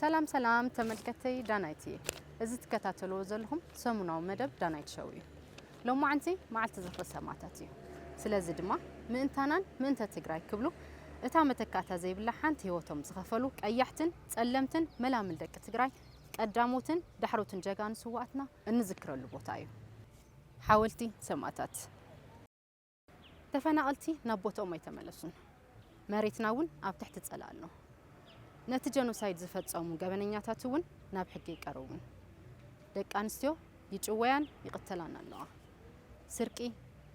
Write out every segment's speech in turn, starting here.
ሰላም ሰላም ተመልከተይ ዳናይት እየ። እዚ ትከታተልዎ ዘለኹም ሰሙናዊ መደብ ዳናይት ሸው እዩ። ሎማዓንቲ መዓልቲ ዝኽሪ ሰማእታት እዩ። ስለዚ ድማ ምእንታናን ምእንተ ትግራይ ክብሉ እታ መተካእታ ዘይብላ ሓንቲ ህይወቶም ዝኸፈሉ ቀያሕትን ጸለምትን መላምል ደቂ ትግራይ ቀዳሞትን ዳሕሮትን ጀጋኑ ስዋኣትና እንዝክረሉ ቦታ እዩ። ሓወልቲ ሰማእታት። ተፈናቐልቲ ናብ ቦትኦም ኣይተመለሱን። መሬትና እውን ኣብ ትሕቲ ጸላእ ኣሎ። ነቲ ጀኖሳይድ ዝፈጸሙ ገበነኛታት እውን ናብ ሕጊ ኣይቀረቡን። ደቂ ኣንስትዮ ይጭወያን ይቕተላን ኣለዋ። ስርቂ፣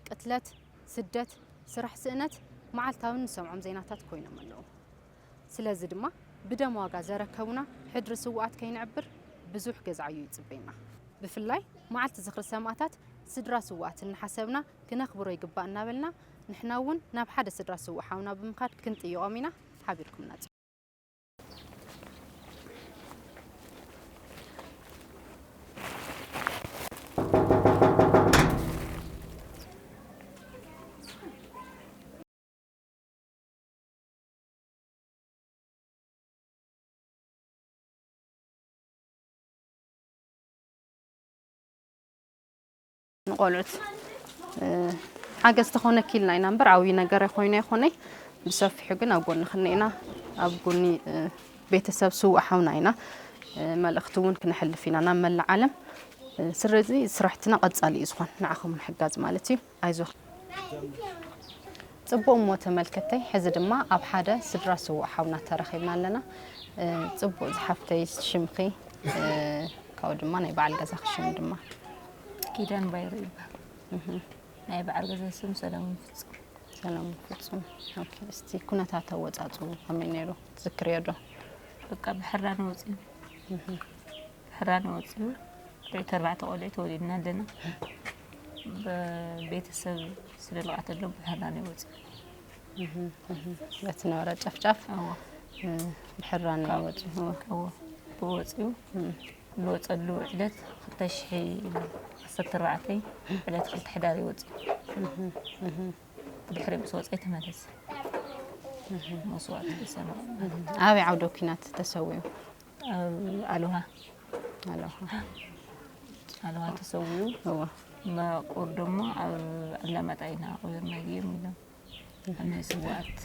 ቅትለት፣ ስደት፣ ስራሕ ስእነት መዓልታዊ ንሰምዖም ዜናታት ኮይኖም ኣለዉ። ስለዚ ድማ ብደም ዋጋ ዘረከቡና ሕድሪ ስውኣት ከይንዕብር ብዙሕ ገዛ ዕዮ ይጽበየና። ብፍላይ መዓልቲ ዝኽሪ ሰማእታት ስድራ ስውኣት እናሓሰብና ክነኽብሮ ይግባእ እናበልና ንሕና እውን ናብ ሓደ ስድራ ስውእ ሓውና ብምኻድ ክንጥይቖም ኢና። ሓቢርኩምና ጽ- ንቆልዑት ሓገዝ ተኾነኪ ኢልና ኢና እምበር ዓብዪ ነገር ኣይኮይነ ኣይኮነይ ብሰፊሑ ግን ኣብ ጎንኽን ኢና። ኣብ ጎኒ ቤተሰብ ስውእ ሓውና ኢና። መልእኽቲ እውን ክነሕልፍ ኢና ናብ መላእ ዓለም። ስለዚ ስራሕትና ቀጻሊ እዩ ዝኾን ንዓኹም ምሕጋዝ ማለት እዩ። ኣይዞ ጽቡቕ እሞ ተመልከተይ ሕዚ ድማ ኣብ ሓደ ስድራ ስውእ ሓውና ተረኺብና ኣለና። ጽቡቕ ዝሓፍተይ ሽምኺ ካብኡ ድማ ናይ በዓል ገዛኺ ሽም ድማ ኪዳን ባይሩ ይበሃል። ናይ በዓል ገዛ ስም ሰለሙን ፍጹም። ሰለሙን ፍጹም። ኦኬ፣ እስቲ ኩነታት ኣወጻጽኡ ከመይ ነይሩ ትዝክርዮ ዶ? በቃ ብሕራነ ወጺኡ። ብሕራነ ወጺኡ። ርዕቲ ኣርባዕተ ቆልዑ ተወሊድና ኣለና። ቤተሰብ ስለ ልቓተሎም ብሕራነ ወጺኡ። በቲ ነበረ ጨፍጫፍ ብሕራነ ወጺኡ። ብወጺኡ ዝወጸሉ ዕለት ክልተ ሽሕ ዓሰርተ ኣርባዕተ ዕለት ክልተ ሕዳር ይወጽእ። ድሕሪ ምስ ወጸ ተመለሰ። መስዋእቲ ይሰምዕ። ኣበይ ዓውደ ኲናት ተሰዊኡ? ኣብ ኣልውሃ ኣለኹ። ኣልውሃ ተሰዊኡ። እወ። መቁር ደሞ ኣብ ኣላማጣ ኢና ቀቢርናዮም ኢሎም። ኣብ ናይ ስውኣት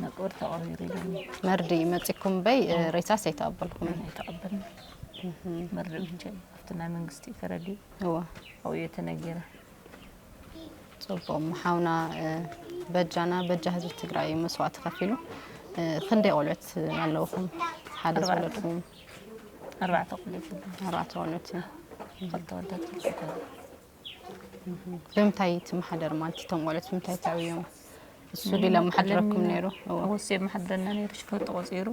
መቅብር ተቐቢሩ ኢሎም። መርዲ መጺኩም በይ ሬሳስ ኣይተቐበልኩም? ኣይተቐበልና። መርዲ ብቻ እዩ። ኣብቲ ናይ መንግስቲ እዩ ተረዲኡ። እወ። ኣብኡ እየ ተነጊረ። ጽቡቕ እሞ ሓውና በጃና በጃ ህዝቢ ትግራይ እዩ መስዋእቲ ከፊሉ። ክንደይ ቆልዑት ኣለውኹም? ሓደ ዝወለድኩም? ኣርባዕተ ቆልዑት ኣለዉ። ኣርባዕተ ቆልዑት እዩ። ክልተ ወዳት ክልተ ጓል። ብምንታይ ትመሓደር ማለት እቶም ቆልዑት ብምንታይ ተዕብዮም? እሱ ድዩ ለመሓድረኩም ነይሩ? እወ። እወ፣ እሱ የመሓድረና ነይሩ፣ ሽፈር ተቖጺሩ።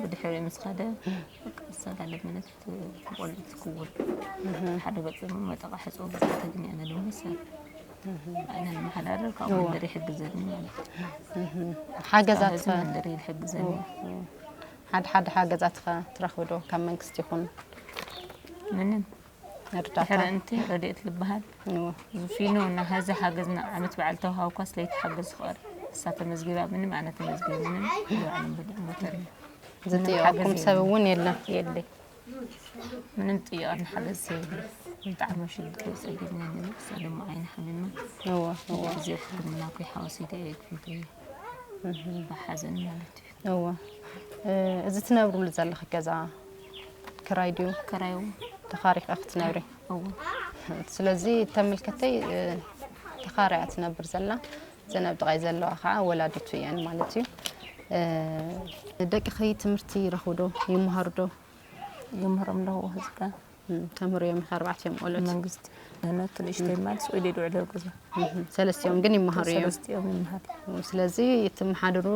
ብድሕሪኡ ምስ ኸደ፣ በቃ፣ ንሳ እንዳለመነት ቆልዑ ትክውን። ሓደ ገጽ እሞ መጠቓ ሕጽቦ ገዛ ተግኒ ኣነ ሎሚ ሰብ። ኣነ ንመሓዳደር፣ ካብኡ እወ። መንደር ይሕግዘኒ ማለት እዩ። ሓገዛት እዚ ከ? መንደር ይሕግዘኒ። እወ፣ እወ። ሓድ ሓደ ሓገዛት ከ ትረኽቢ ዶ? ካብ መንግስቲ ይኹን? ምንም። እርዳታ። ድሕሪ እንቲ ረድኤት ልበሃል እዎ። ዝፊኖ እና ሀዚ ሓገዝና ዓመት በዓል ተውሃብኳስ ለይተሓገዝ ዝኽእል እሳ ተመዝጊባ ምንም ኣነ ተመዝጊበ ምንም ይባዕሎም ብድዕ ሞተር እዩ። ዝጥይቐኩም ሰብ እውን የለን። የለ ምንም ጥይቐን ሓገዝ የለ። ብጣዕሚ ሽግር ጸጊብና ነይሩ። እሳ ድማ ዓይኒ ሓሚማ እዎ እዎ። ግዜ ሕክምና ኮይ ሓወሰይ ደቂቕ ፊት እዩ። ብሓዘን ማለት እዩ። እወ። እዚ ትነብርሉ ዘለኺ ገዛ ክራይ ድዩ? ክራይ እወ። ተኻሪኻ ክትነብሪ? እወ። ስለዚ ተመልከተይ ተኻርያ ትነብር ዘላ ዘን ኣብ ጥቓይ ዘለዋ ከዓ ወላዲቱ እየን ማለት እዩ። ደቅኺ ትምህርቲ ይረኽቡ ዶ? ይመሃሩ ዶ? ይምህሮም ኣለኹ ህዝቢ። ተምህርዮም ኢኻ ኣርባዕቲኦም ቆልዑት? መንግስቲ ነነቱ ንእሽተይ ማል ስቕ ኢሉ ይድውዕል ኣብ ገዛ። ሰለስቲኦም ግን ይመሃሩ እዮም። ሰለስቲኦም ይመሃሩ። ስለዚ እትመሓድሩ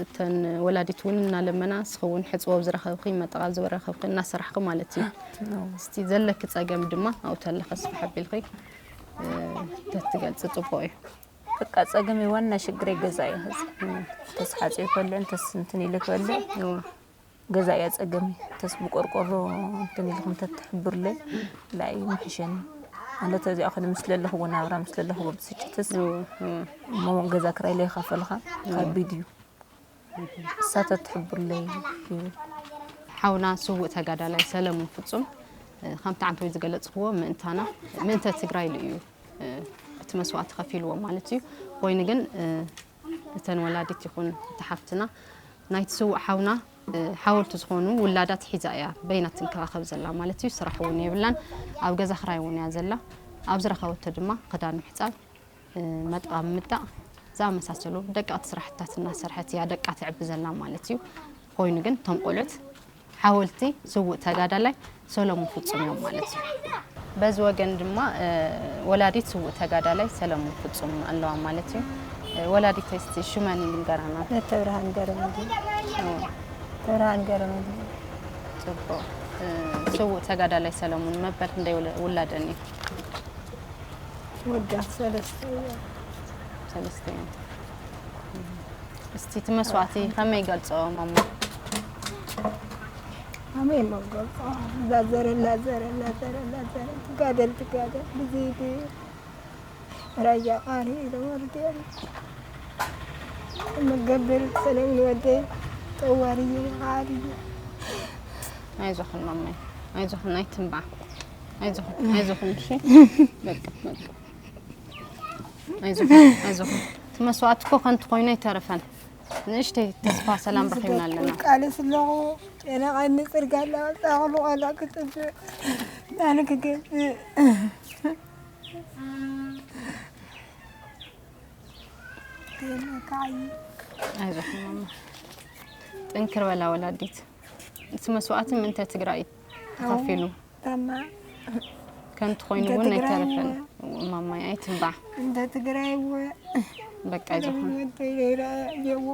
እተን ወላዲት እውን እናለመና ንስኺ እውን ሕፅቦ ኣብ ዝረኸብኺ መጠቓ ዝረኸብኺ እናሰራሕኺ ማለት እዩ። እስቲ ዘለኪ ፀገም ድማ ኣብኡ ተለኺ ስፍሕ ኣቢልኺ ተትገልፂ ፅቡቕ እዩ። በቃ ፀገመይ ዋና ሽግረይ ገዛ እዩ። ሕዚ ተስሓፂ ክበልዕ እንተስ እንትን ኢለ ክበልዕ ገዛ እያ ጸገመይ። ተስ ብቆርቆሮ እንትን ኢልኩም ተትሕብርለይ ላእዩ ምሕሸኒ። ማለት እዚኣ ኸነ ምስ ለለኽዎ ናብራ ምስ ለለኽዎ ብስጭትስ እሞ ገዛ ክራይ ለይኸፈልኻ ከቢድ እዩ። እሳ ተትሕብርለይ ይብል። ሓውና ስዉእ ተጋዳላይ ሰለሙን ፍጹም፣ እ፣ ከምቲ ዓንተወይ ዝገለጽክዎ፣ ምእንታና፣ ምእንተ ትግራይ ኢሉ እዩ፣ እ፣ እቲ መስዋእቲ ከፊልዎ ማለት እዩ። ኮይኑ ግን፣ እ፣ እተን ወላዲት ይኹን እቲ ሓፍትና ናይቲ ስዉእ ሓውና፣ እ፣ ሓወልቲ ዝኾኑ ውላዳት ሒዛ እያ በይና ትንከባኸብ ዘላ ማለት እዩ። ስራሕ እውን የብላን፣ ኣብ ገዛ ክራይ እውን እያ ዘላ። ኣብ ዝረኸበቶ ድማ ክዳን ምሕጻብ፣ እ፣ መጥባብ ምጣቕ ዝኣመሳሰሉ ደቀቕቲ ስራሕትታት እናሰርሐት እያ ደቃ ተዕቢ ዘላ ማለት እዩ። ኮይኑ ግን እቶም ቆልዑት ሓወልቲ ስዉእ ተጋዳላይ ሰለሙን ፍጹም እዮም ማለት እዩ። በዚ ወገን ድማ፣ እ፣ ወላዲት ስዉእ ተጋዳላይ ሰለሙን ፍጹም ኣለዋ ማለት እዩ። እ፣ ወላዲት እስቲ ሽመን ይንገራና። ነተብርሃን ገረመድህን። ኦ። ተብርሃን ገረመድህን። ጽቡቕ። እ፣ ስዉእ ተጋዳላይ ሰለሙን መበል ክንደይ ውለ-፣ ውላደን እዩ? ወዳት ሰለስተ እዮም። ሰለስተ እዮም። እስቲ እቲ መስዋእቲ ከመይ ይገልጾ ማማ? ከመይ እሞ ክገልጾ? ላዘረ፣ ላዘረ፣ ላዘረ፣ ላዘረ። ትጋደል፣ ትጋደል። ብዘይቲ ራያ ቃሪ ኢለ ወርድ እየ። መገብር ሰለሙን ወደይ ጠዋሪ እዩ፣ ቃሪ እዩ። ኣይዞኽን ማማይ፣ ኣይዞኽን፣ ኣይትንባዕ። ኣይዞኽን፣ ኣይዞኽን፣ እሺ? በቃ፣ በቃ። ኣይዞኽን፣ ኣይዞኽን። እቲ መስዋእቲ እኮ ከንቱ ኮይኑ ኣይተረፈን። ንእሽተይ ተስፋ ሰላም ረኺብና ኣለና። ቃልስ ኣለኹ፣ ጨነቐኒ፣ ጽርጋ እናወጻእኹ ቆልዓ ክጥብእ፣ ናን ክገዝእ። ከየነ ክዓዪ። ኣይዞኽን ማማ። ጥንክር በላ ወላዲት። እቲ መስዋእቲ ምእንተ ትግራይ ተኸፊሉ። ታማ። ከንቱ ኮይኑ እንተ እውን ትግራይ ኣይተረፈን። እወ። ማማይ ኣይትንባዕ። እንተ ትግራይ እወ። በቃ ኣይዞኽን። ወደይ ሌላ የዎ።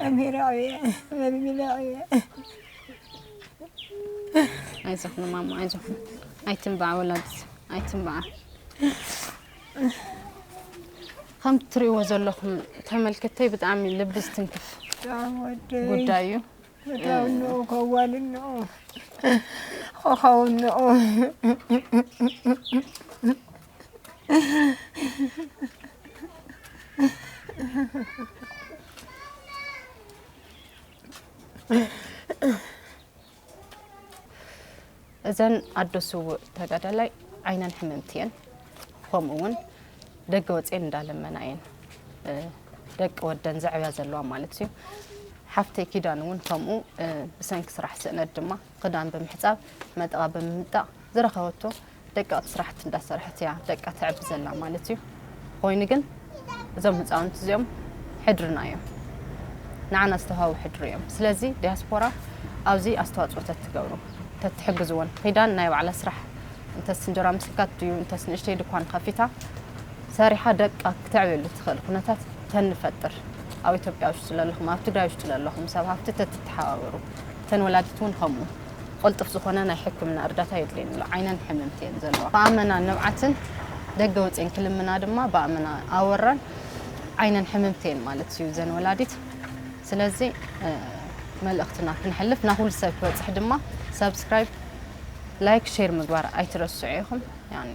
ኣሜራ እየ፣ መልሚላ እየ። ኣይዞኽን ማማ፣ ኣይዞኽን። ኣይትንባዕ ወላዲት፣ ኣይትንባዕ። ከም ትሪእዎ ዘለኹም ተመልከተይ ብጣዕሚ ልቢ ዝትንክፍ ብጣዕሚ ወደይ። ጉዳይ እዩ። ፈታውንኡ፣ ከዋልንኡ፣ ኾኻውንኡ። እዘን ኣዶ ስዉእ ተጋዳላይ ዓይነን ሕምምቲ እየን። ከምኡ እውን ደገ ወፅኤን እንዳለመና እየን፣ እ፣ ደቂ ወደን ዘዕብያ ዘለዋ ማለት እዩ። ሓፍተይ ኪዳን እውን ከምኡ፣ እ፣ ብሰንኪ ስራሕ ስእነት ድማ ክዳን ብምሕፃብ፣ መጠቓ ብምምጣቕ ዝረኸበቶ ደቀቕቲ ስራሕቲ እንዳሰርሐት እያ ደቃ ተዕቢ ዘላ ማለት እዩ። ኮይኑ ግን እዞም ህፃውንቲ እዚኦም ሕድርና እዮም፣ ንዓና ዝተዋህቡ ሕድሪ እዮም። ስለዚ ዲያስፖራ ኣብዚ ኣስተዋፅኦ ተትገብሩ፣ ተትሕግዝዎን፣ ኪዳን ናይ ባዕላ ስራሕ እንተስ እንጀራ ምስልካት ድዩ እንተስ ንእሽተይ ድኳን ከፊታ ሰሪሓ ደቃ ክተዕብየሉ ትኽእል ኩነታት ተንፈጥር፣ ኣብ ኢትዮጵያ ውሽጢ ለለኹም፣ ኣብ ትግራይ ውሽጢ ለለኹም ሰብ ሃፍቲ ተትተሓባበሩ፣ እተን ወላዲት እውን ከምኡ። ቅልጡፍ ዝኾነ ናይ ሕክምና እርዳታ የድልየን ኣሎ። ዓይነን ሕምምቲ እየን ዘለዋ። ብኣመና ንብዓትን ደገ ወፅኤን ክልምና ድማ ብኣመና ኣወራን ዓይነን ሕምምቲ እየን ማለት እዩ እዘን ወላዲት። ስለዚ፣ እ፣ መልእኽትና ክንሕልፍ፣ ናብ ኩሉ ሰብ ክበፅሕ ድማ ሳብስክራይብ፣ ላይክ፣ ሼር ምግባር ኣይትረስዑ ኢኹም። ያኔ